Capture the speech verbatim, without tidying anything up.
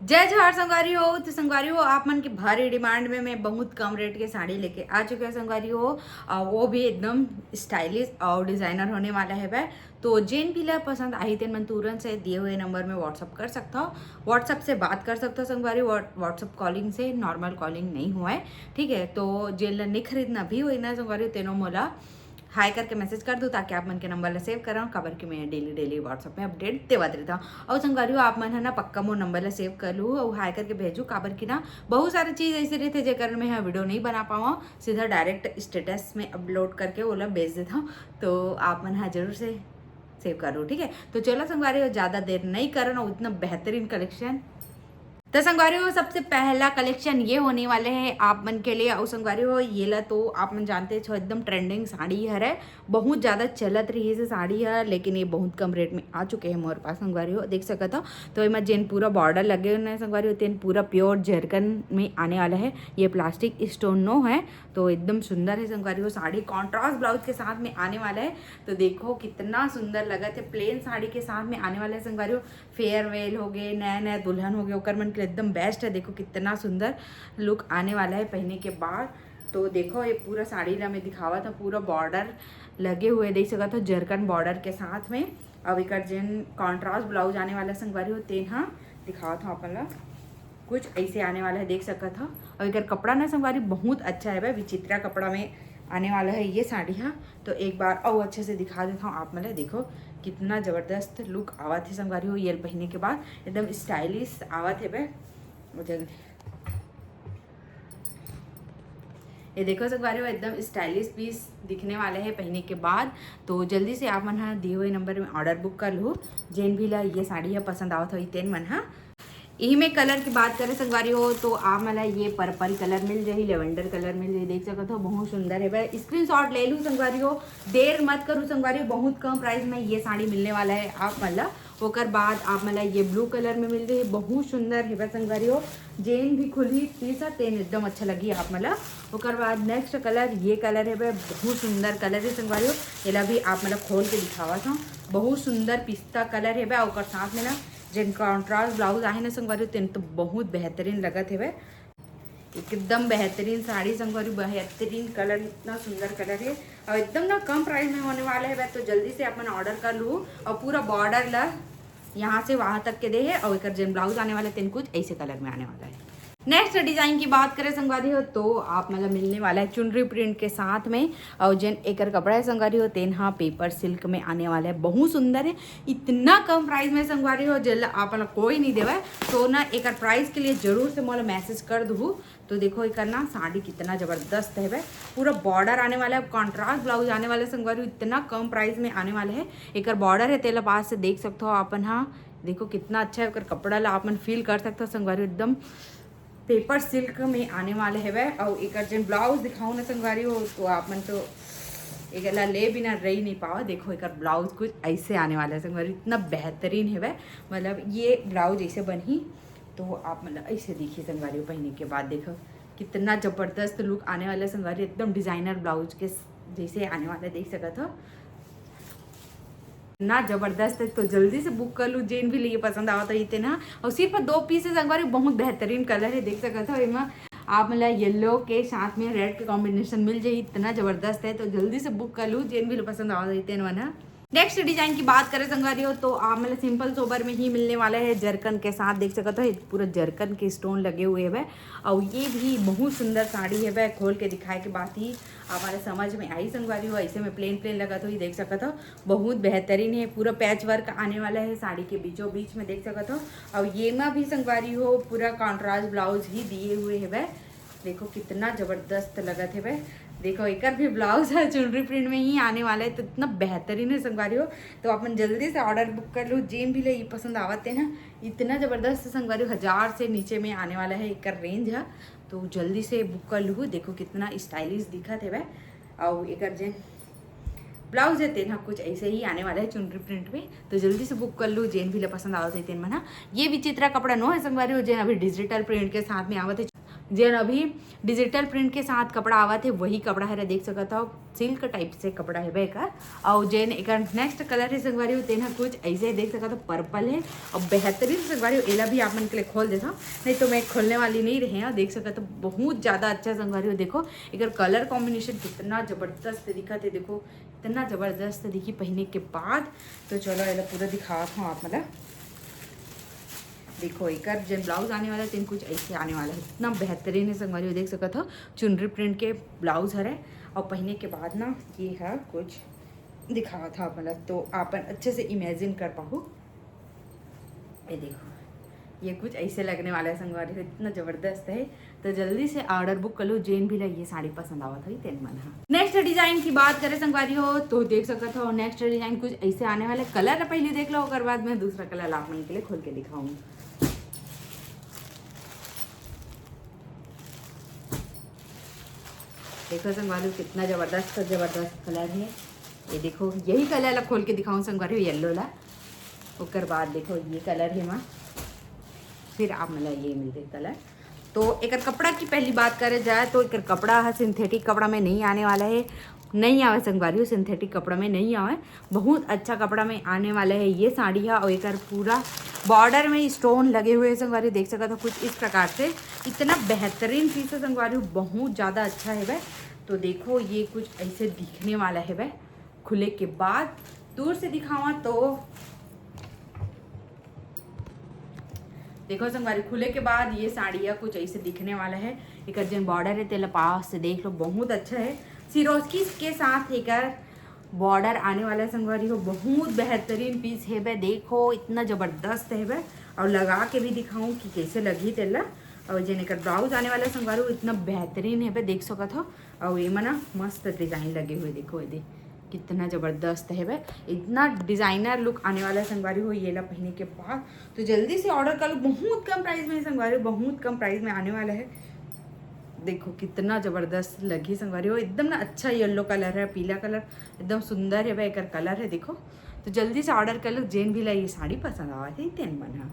जय जोहार संगवारी हो। तो संगवारी हो, आप मन के भारी डिमांड में मैं बहुत कम रेट के साड़ी लेके आ चुके हंव संगवारी हो, अउ वो भी एकदम स्टाइलिश अउ डिजाइनर होने वाला हवय। तो जेन भी ला पसंद आही तेन मन तुरंत से दिए हुए नंबर में WhatsApp कर सकथव, WhatsApp से बात कर सकथव संगवारी, WhatsApp कॉलिंग से, नॉर्मल कॉलिंग नहीं हुआ है, ठीक है। तो जेन ला नहीं खरीदना भी होई ना संगवारी, तेनो मोला हाय करके मैसेज कर दो, ताकि आप मन के नंबर ला सेव करव, काबर कि मैं डेली डेली WhatsApp में अपडेट देवत रहता हूँ। और संगवारी हो, आप मन है ना पक्का मोर नंबर ला सेव कर लू और हाय करके भेजू, काबर कि ना बहुत सारे चीज़ ऐसे रहते जेकर मैं हाँ वीडियो नहीं बना पावा, सीधा डायरेक्ट स्टेटस में अपलोड करके ओला भेज देता हूँ। तो आप मन हाँ जरूर से सेव करो, ठीक है। तो चलो संगवारी हो, ज़्यादा देर नहीं करन, उतना बेहतरीन कलेक्शन। तो संगवारी हो, सबसे पहला कलेक्शन ये होने वाले है आप मन के लिए। और संगवारी हो, ये ला तो आप मन जानते हो एकदम ट्रेंडिंग साड़ी हरे, बहुत ज़्यादा चलत रही से साड़ी है, लेकिन ये बहुत कम रेट में आ चुके हैं मोर पास संगवारी हो, देख सकत हो। तो एमा जेन पूरा बॉर्डर लगे हुए हैं संगवारी हो, तेन पूरा प्योर जरकन में आने वाला है। ये प्लास्टिक स्टोन नो है, तो एकदम सुंदर है संगवारी हो। साड़ी कॉन्ट्रास्ट ब्लाउज के साथ में आने वाला है। तो देखो कितना सुंदर लगत है, प्लेन साड़ी के साथ में आने वाला है संगवारी हो। फेयरवेल हो गए, नया नया दुल्हन हो गए, ओकर मन के लिए एकदम बेस्ट है। देखो कितना सुंदर लुक आने वाला है पहने के बाद। तो देखो ये पूरा साड़ी ला मैं दिखावत हूँ, पूरा बॉर्डर लगे हुए देख सकत हो, जरकन बॉर्डर के साथ में। अब एकर जेन कॉन्ट्रास्ट ब्लाउज आने वाला संगवारी हो, तेन हा दिखावत हूँ आप मन ला। कुछ ऐसे आने वाला है, देख सकत हो। और एकर कपड़ा ना संगवारी बहुत अच्छा है भाई, विचित्रा कपड़ा में आने वाला है ये साड़ी हा। तो एक बार और अच्छे से दिखा देता हूँ आप मन ला। देखो कितना जबरदस्त लुक आवत है संगवारी हो, ये पहने के बाद एकदम स्टाइलिश आवत है बे। जल्दी ये देखो संगवारी हो, एकदम स्टाइलिश पीस दिखने वाला है पहने के बाद। तो जल्दी से आप मन हा दिए हुए नंबर में ऑर्डर बुक कर लो, जेन भी ला ये साड़ी हा पसंद आवत होही तेन मन हा। इही में कलर की बात करें संगवारी हो, तो आप मन ला ये पर्पल कलर मिल जाही, लेवेंडर कलर मिल जाही, देख सकत हो बहुत सुंदर है भाई। स्क्रीनशॉट ले लू संगवारी हो, देर मत करू संगवारी हो, बहुत कम प्राइस में ये साड़ी मिलने वाला है आप मन ला। ओकर बाद आप मन ला ये ब्लू कलर में मिल जाही, बहुत सुंदर है भाई संगवारी हो। जेन भी खुलही पीस हा तेन एकदम अच्छा लगी आप मन ला। ओकर बाद नेक्स्ट कलर ये कलर है भाई, बहुत सुंदर कलर है संगवारी हो। एला भी आप मन ला खोल के दिखावत हूँ, बहुत सुंदर पिस्ता कलर है भाई। ओकर साथ में ना जेन कॉन्ट्रास्ट ब्लाउज आहे ना संगवारी हो, तेन तो बहुत बेहतरीन लगत हेवे, एकदम बेहतरीन साड़ी संगवारी, बेहतरीन कलर, इतना सुंदर कलर है और एकदम ना कम प्राइस में होने वाला है। तो जल्दी से अपन ऑर्डर कर लू। और पूरा बॉर्डर ला यहाँ से वहाँ तक के दे है और एकर जेन ब्लाउज आने वाला है तेन कुछ ऐसे कलर में आने वाला है। नेक्स्ट डिजाइन की बात करें संगवारी हो, तो आप मन ला मिलने वाला है चुनरी प्रिंट के साथ में। और जेन एकर कपड़ा है संगवारी हो, तेन हा पेपर सिल्क में आने वाला है, बहुत सुंदर है, इतना कम प्राइस में संगवारी हो, जेला आप मन ला कोई नहीं देवे। तो ना एकर प्राइस के लिए जरूर से मोला मैसेज कर दू। तो देखो एकर ना साड़ी कितना जबरदस्त है बे, पूरा बॉर्डर आने वाला है, कॉन्ट्रास्ट ब्लाउज आने वाला है संगवारी, इतना कम प्राइस में आने वाला है। एकर बॉर्डर है तेला पास से देख सकते हो आप मन हा, देखो कितना अच्छा है, एकर कपड़ा ला आप मन फील कर सकते हो संगवारी, एकदम पेपर सिल्क में आने वाले हेवय। अउ एकर जेन ब्लाउज दिखाऊँ ना संगवारी हो, तो आप मन तो एकर ला ले बिना रही नहीं पावा। देखो एकर ब्लाउज कुछ ऐसे आने वाला है संगवारी, इतना बेहतरीन हेवय। मतलब ये ब्लाउज ऐसे बनही तो आप मतलब ऐसे दिखी संगवारी हो, पहने के बाद देखो कितना जबरदस्त लुक आने वाला है संगवारी, एकदम डिजाइनर ब्लाउज के जैसे आने वाला है, देख सकत हो। ना जबरदस्त है, तो जल्दी से बुक कर लू, जेन भी लिए पसंद आवत होही तेन हा। और सिर्फ दो पीस है संगवारी, बहुत बेहतरीन कलर है, देख सकत हो एमा आप मन ला येलो के साथ में रेड के कॉम्बिनेशन मिल जाही, इतना जबरदस्त है। तो जल्दी से बुक कर लू, जेन भी पसंद आवत होही तेन मन हा। नेक्स्ट डिजाइन की बात करें संगवारी हो, तो आप मन ला सिंपल सोबर में ही मिलने वाला है, जरकन के साथ देख सकत हो, ये पूरा जरकन के स्टोन लगे हुए हैं। और ये भी बहुत सुंदर साड़ी है, खोल के दिखाए के बाद ही आप मन ला समझ में आई संगवारी हो। ऐसे में प्लेन प्लेन लगत होही, देख सकत हो, बहुत बेहतरीन है। पूरा पैच वर्क आने वाला है साड़ी के बीचों बीच में, देख सकत हो। और ये मा भी संगवारी हो पूरा कॉन्ट्रास्ट ब्लाउज ही दिए हुए है। देखो कितना जबरदस्त लगत है बे। देखो एकर भी ब्लाउज है चुनरी प्रिंट में ही आने वाला है, तो इतना बेहतरीन है संगवारी हो। तो आप मन जल्दी से ऑर्डर बुक कर लो, जेन भी ले ये पसंद आवत है ना, इतना जबरदस्त संगवारी हो, हजार से नीचे में आने वाला है एकर रेंज है। तो जल्दी से बुक कर लू। देखो कितना स्टाइलिश दिखत है बे। और एकर जेन ब्लाउज है तेन हा कुछ ऐसे ही आने वाला है चुनरी प्रिंट में, तो जल्दी से बुक कर लू, जेन भी ला पसंद आवत है तेन मन हा। ये विचित्रा कपड़ा नो है संगवारी हो, जेन अभी डिजिटल प्रिंट के साथ में आवत है। जेन अभी डिजिटल प्रिंट के साथ कपड़ा आवत हे, वही कपड़ा हरे, देख सकत हो, सिल्क टाइप से कपड़ा हेबे एकर। अउ जेन एकर नेक्स्ट कलर हे संगवारी हो, तेन ह कुछ ऐसे देख सकत हो, पर्पल हे। अउ बेहतरीन संगवारी हो, एला भी आप मन के लिए खोल देता हूँ, नहीं तो मैं खोलने वाली नहीं रहे हैं। देख सकत हो, बहुत ज़्यादा अच्छा संगवारी हो। देखो एकर कलर कॉम्बिनेशन कितना जबरदस्त दिखत हे। देखो इतना जबरदस्त दिखी पहने के बाद। तो चलो एला पूरा दिखावत हूँ आप मतलब। देखो एकर जेन ब्लाउज आने वाला है, तेन कुछ ऐसे आने वाला है। इतना बेहतरीन है संगवारी हो, देख सकत हो चुनरी प्रिंट के ब्लाउज हरे। और पहने के बाद ना ये है कुछ दिखावत हूँ आप मतलब, तो आपन अच्छे से इमेजिन कर पाहू। ये देखो ये कुछ ऐसे लगने वाला है संगवारी हो, इतना जबरदस्त है। तो जल्दी से ऑर्डर बुक कर लो, जेन भी ला ये साड़ी पसंद आवत होही तेन मन ह। नेक्स्ट डिजाइन की बात करें संगवारी हो, तो देख सकत हो नेक्स्ट डिजाइन कुछ ऐसे आने वाले। कलर पहले देख लो, ओकर बाद मैं दूसरा कलर आप मन के लिए खोल के दिखाऊंगी। देखो संगवारी हो, कितना जबरदस्त जबरदस्त कलर है। ये देखो यही कलर ला खोल के दिखाऊं संगवारी हो, येलो ला। ओकर बाद देखो ये कलर है माँ, फिर आप मन ला ये मिलते कलर। तो एकर कपड़ा की पहली बात करे जाए तो एकर कपड़ा है सिंथेटिक कपड़ा में नहीं आने वाला है, नहीं आवे संगवारी हो, सिंथेटिक कपड़ा में नहीं आवे। बहुत अच्छा कपड़ा में आने वाला है ये साड़ी है। और एकर पूरा बॉर्डर में स्टोन लगे हुए हैं संगवारी, देख सकत हो कुछ इस प्रकार से। इतना बेहतरीन पीस है संगवारी हो, बहुत ज़्यादा अच्छा है वह। तो देखो ये कुछ ऐसे दिखने वाला है वह खुले के बाद। दूर से दिखावा तो देखो संगवारी, खुले के बाद ये साड़िया कुछ ऐसे दिखने वाला है। एकर जेन बॉर्डर है तेला पास से देख लो, बहुत अच्छा है। सिरोस्की के साथ एकर बॉर्डर आने वाला है संगवारी हो, बहुत बेहतरीन पीस हेबे। देखो इतना जबरदस्त हेबे, और लगा के भी दिखाऊं कि कैसे लगी तेला। और जेन एकर ब्लाउज आने वाला है संगवारी हो, इतना बेहतरीन हेबे, देख सकत हो। और ये मना मस्त डिजाइन लगे हुए, देखो ये दे कितना जबरदस्त हेबे, इतना डिजाइनर लुक आने वाला है संगवारी हो ये ला पहने के बाद। तो जल्दी से ऑर्डर कर लो, बहुत कम प्राइस में संगवारी हो, बहुत कम प्राइस में आने वाला है। देखो कितना जबरदस्त लगी संगवारी हो, एकदम ना अच्छा येलो कलर है, पीला कलर, एकदम सुंदर है भाई एकर कलर है। देखो तो जल्दी से ऑर्डर कर लो, जेन भी ला ये साड़ी पसंद आवा थे तेन मन ह।